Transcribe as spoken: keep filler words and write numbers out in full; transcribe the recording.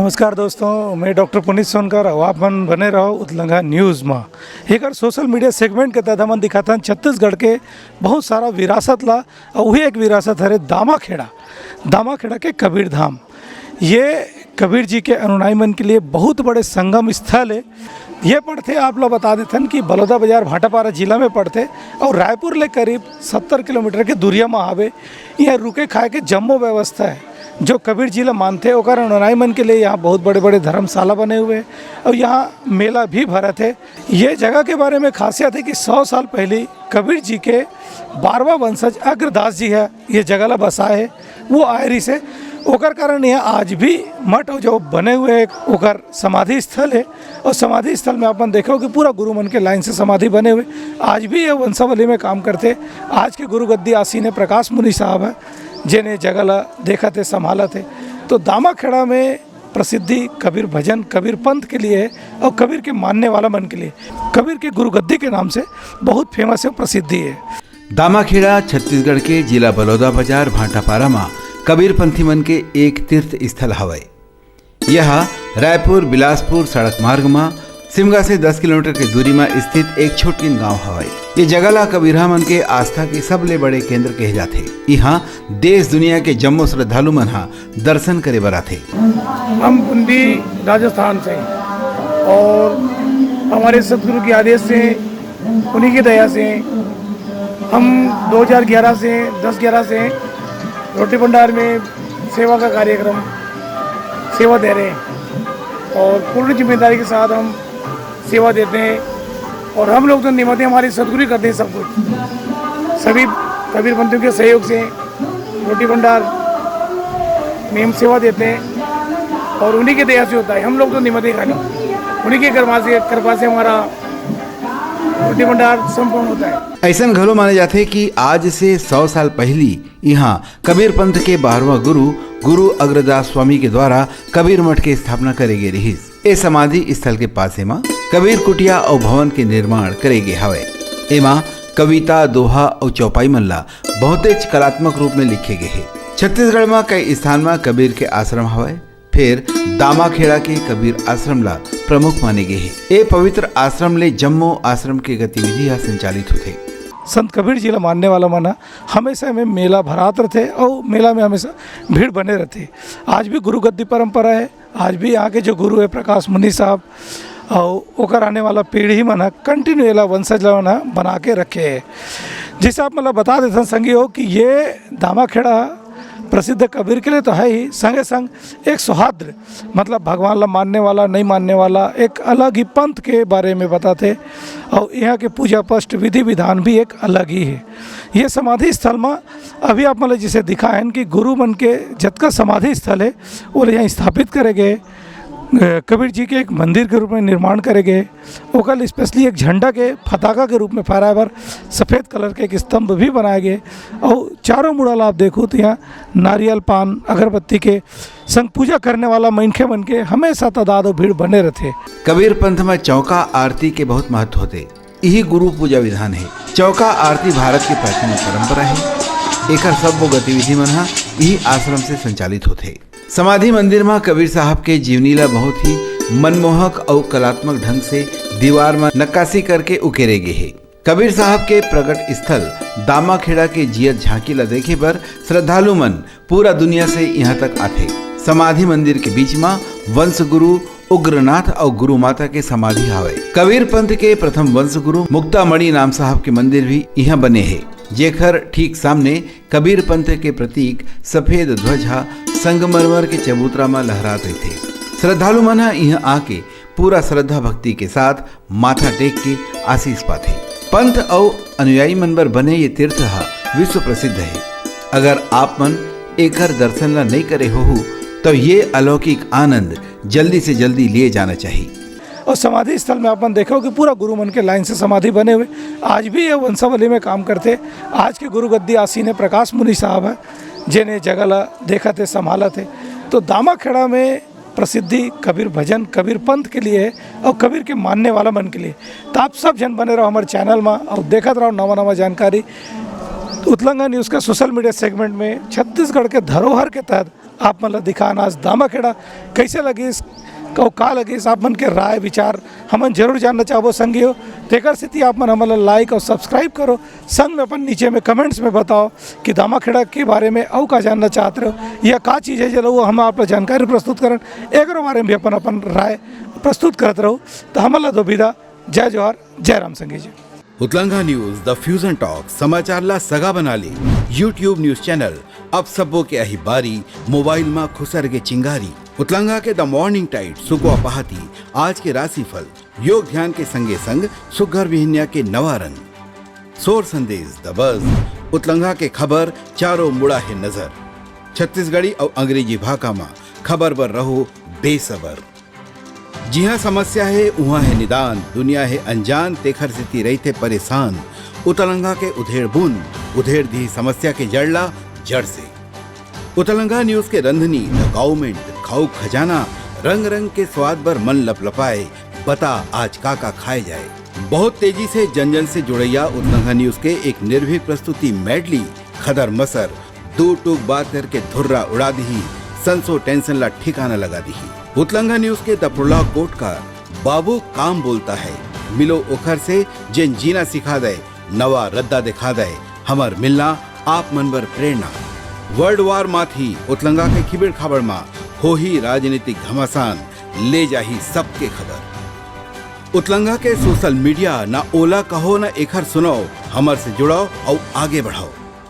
नमस्कार दोस्तों, मैं डॉक्टर पुनीत सोनकर अउ आप मन बने रहो उतलंगा न्यूज़ मा। एकर सोशल मीडिया सेगमेंट के तहत हमन दिखाथन छत्तीसगढ़ के बहुत सारा विरासत ला, अउ वही एक विरासत हरे दामाखेड़ा, दामाखेड़ा के कबीर धाम। ये कबीर जी के अनुयायी मन के लिए बहुत बड़े संगम स्थल है। ये पड़थे, आप ला बता देथन कि बलौदाबाजार भाटापारा जिला में पड़थे अउ रायपुर ले करीब सत्तर किलोमीटर के दूरिया में आवे। यहाँ रुके खाए के जम्मो व्यवस्था है। जो कबीर जी ला मानथे ओकर अनुयायी मन के लिए यहाँ बहुत बड़े बड़े धर्मशाला बने हुए हैं अउ यहाँ मेला भी भरत है। ये जगह के बारे में खासियत है कि सौ साल पहले कबीर जी के बारहवाँ वंशज अग्रदास जी है, ये जगह ला बसाए है, वो आए रहिस हे। ओकर कारण यहाँ आज भी मठ जो बने हुए है, ओकर समाधि स्थल है। और समाधि स्थल में अपन देखो कि पूरा गुरु मन के लाइन से समाधि बने हुए, आज भी ये वंशावली में काम करते। आज के गुरु गद्दी आसीन है प्रकाश मुनि साहब है, जेन ये जगह ला देखत है, संभालत है। तो दामाखेड़ा में प्रसिद्धि कबीर भजन, कबीर पंथ के लिए है और कबीर के मानने वाला मन के लिए, कबीर के गुरु गद्दी के नाम से बहुत फेमस है, प्रसिद्धि है। दामाखेड़ा छत्तीसगढ़ के जिला बलौदाबाजार भाटापारा म कबीरपंथी मन के एक तीर्थ स्थल हवय। यह रायपुर बिलासपुर सड़क मार्ग म सिमगा से दस किलोमीटर के दूरी म स्थित एक छोटकिन गांव हवय। ये जगह ला कबीरहा मन के आस्था के सबले बड़े केंद्र कहे जाथे। इहां देश दुनिया के जम्मो श्रद्धालु मन ह दर्शन करे बर आथे। हम बूंदी राजस्थान से, और हमारे सतगुरु के आदेश से, उन्हीं की दया से हम दो हज़ार ग्यारह से, दस ग्यारह से रोटी भंडार में सेवा का कार्यक्रम, सेवा दे रहे हैं और पूर्ण जिम्मेदारी के साथ हम सेवा देते हैं। और हम लोग तो नहीं, मतलब हमारे सतगुरु ही करते हैं सब कुछ। सभी कबीर पंथियों के सहयोग से रोटी भंडार में हम सेवा देते हैं और उन्हीं के दया से होता है। हम लोग तो निमते खाली, उन्हीं के कृपा से, कृपा से हमारा रोटी भंडार संपन्न होता है। ऐसन घलो माने जाथे कि आज से सौ साल पहली इहां कबीर पंथ के बारहवाँ गुरु, गुरु अग्रदास स्वामी के द्वारा कबीर मठ के स्थापना करे गे रिहिस। ए समाधि स्थल के पासे म कबीर कुटिया अउ भवन के निर्माण करे गे हवय। एमा कविता, दोहा अउ चौपाई मन ला बहुतेच कलात्मक रूप में लिखे गे हे। छत्तीसगढ़ म कई स्थान म कबीर के आश्रम हवय, फेर दामाखेड़ा के कबीर आश्रम ला प्रमुख माने गे हे। ए पवित्र आश्रम ले जम्मो आश्रम के गतिविधि ह संचालित होथे। संत कबीर जी ला मानने वाला मन ह हमेशा में मेला भरात रथे अउ मेला में हमेशा भीड़ बने रथे। आज भी गुरु गद्दी परंपरा है, आज भी यहाँ के जो गुरु है प्रकाश मुनि साहब अउ ओकर आने वाला पीढ़ी मन ह कंटिन्यू एला वंशज ला मन ह बना के रखे है। जैसे आप मतलब बता देथन संगी हो कि ये दामाखेड़ा प्रसिद्ध कबीर के लिए तो है ही, संगे संग एक सौहार्द, मतलब भगवान ला मानने वाला, नहीं मानने वाला, एक अलग ही पंथ के बारे में बताथे। और यहाँ के पूजा पष्ट, विधि विधान भी एक अलग ही है। ये समाधि स्थल में अभी आप मतलब जिसे दिखाएन कि गुरु मन के जतका समाधि स्थल है, वो यहाँ स्थापित करे गए, अ, कबीर जी के एक मंदिर के रूप में निर्माण करे गए। ओकर स्पेशली एक झंडा के पताका के रूप में फहराए बर सफेद कलर के एक स्तंभ भी बनाए गए। और चारों मुड़ा ला आप देखो तो यहाँ नारियल, पान, अगरबत्ती के संग पूजा करने वाला मनखे मन के हमेशा तादाद और भीड़ बने रहथे। कबीर पंथ में चौका आरती के बहुत महत्व होथे। इही गुरु पूजा विधान है। चौका आरती भारत के प्राचीन परंपरा है। एकर सब्बो गतिविधि मन ह इही आश्रम से संचालित होथे। समाधि मंदिर म कबीर साहब के जीवनी ला बहुत ही मनमोहक अउ कलात्मक ढंग से दीवार म नक्काशी करके उकेरे गे हे। कबीर साहब के प्रगट स्थल दामाखेड़ा के जियत झांकी ला देखे बर श्रद्धालु मन पूरा दुनिया से यहाँ तक आथे। समाधि मंदिर के बीच म वंश गुरु उग्रनाथ अउ गुरु माता के समाधि हावय। कबीर पंथ के प्रथम वंश गुरु मुक्तामणि नाम साहब के मंदिर भी इहाँ बने हे, जेकर ठीक सामने कबीर पंथ के प्रतीक सफेद ध्वज ह संगमरमर के चबूतरा म लहरात रहिथे। श्रद्धालु मन ह इहाँ आके पूरा श्रद्धा भक्ति के साथ माथा टेक के आशीष पाथे। पंथ अउ अनुयायी मन बर बने ये तीर्थ ह विश्व प्रसिद्ध हे। अगर आप मन एकर दर्शन ला नइ करे होहू, त ये अलौकिक आनंद जल्दी से जल्दी लिए जाना चाहिए। और समाधि स्थल में अपन देखो कि पूरा गुरु मन के लाइन से समाधि बने हुए, आज भी ये वंशावली में काम करते। आज के गुरु गद्दी आसीन है प्रकाश मुनि साहब है, जेन ये जगह ला देखत है, संभालत है। तो दामाखेड़ा में प्रसिद्धि कबीर भजन, कबीर पंथ के लिए है और कबीर के मानने वाला मन के लिए। तो आप सब झन बने रहो हमारे चैनल में और देखत रहो नवा नवा जानकारी। उतलंगा न्यूज़ के सोशल मीडिया सेगमेंट में छत्तीसगढ़ के धरोहर के तहत आप मन ला दिखान आज दामाखेड़ा कैसे लगिस, अउ का लगिस, आप मन के राय विचार हमन जरूर जानना चाहबो संगी हो। तेकर सेती आप मन हमन ला लाइक अउ सब्सक्राइब करो, संग में अपन नीचे में कमेंट्स में बताओ कि दामाखेड़ा के बारे में अउ का जानना चाहत रहो या का चीज़ है जेला वो हम आप ला जानकारी प्रस्तुत करन, एकरो बारे में भी अपन अपन राय प्रस्तुत करत रहो। तो हमन ला दो विदा, जय जोहार, जय राम संगी जी। उतलंगा न्यूज़, द फ्यूजन टॉक, समाचार ला सगा बना ले। YouTube न्यूज़ चैनल, अब सबो के अही बारी, मोबाइल मा खुसर के चिंगारी। उतलंगा के द मॉर्निंग टाइड, सुकवा पहाती, आज के राशिफल, योग ध्यान के संगे संग सुग्घर बिहनिया के नवा रंग। सोर संदेश, द बज, उतलंगा के खबर, चारों मुड़ा हे नजर। छत्तीसगढ़ी अउ अंग्रेजी भाखा मा खबर बर रहो बेसबर। जिहाँ समस्या हे, उहाँ हे निदान, दुनिया हे अनजान, तेखर सेती रहिथे परेशान। उतलंगा के उधेड़ बुन, उधेड़ दिही समस्या के जड़ ला जड़ से। उतलंगा न्यूज़ के रंधनी, द गाउमेंट, खाऊ खजाना, रंग रंग के स्वाद बर मन लपलपाए। बता आज का का खाए जाए। बहुत तेजी से जन जन से जुड़ैया उतलंगा न्यूज़ के एक निर्भीक प्रस्तुति मेडली, खदर मसर, दू टूक बात करके धुर्रा उड़ा दिही, संसो टेंशन ला ठिकाना लगा दिही। उतलंगा न्यूज़ के द प्रोलॉग कोट का, बाबू काम बोलता है, मिलो ओखर से जेन जीना सिखा दे, नवा रद्दा दिखा दे, हमर मिलना आप मन बर प्रेरणा। वर्ल्ड वार माथी उतलंगा के खिबेड़ खाबड़ मा होही राजनीतिक घमासान, ले जाही सबके खबर। उतलंगा के सोशल मीडिया, ना ओला कहो ना एखर सुनाओ, हमर से जुड़ाओ अउ आगे बढ़ाओ।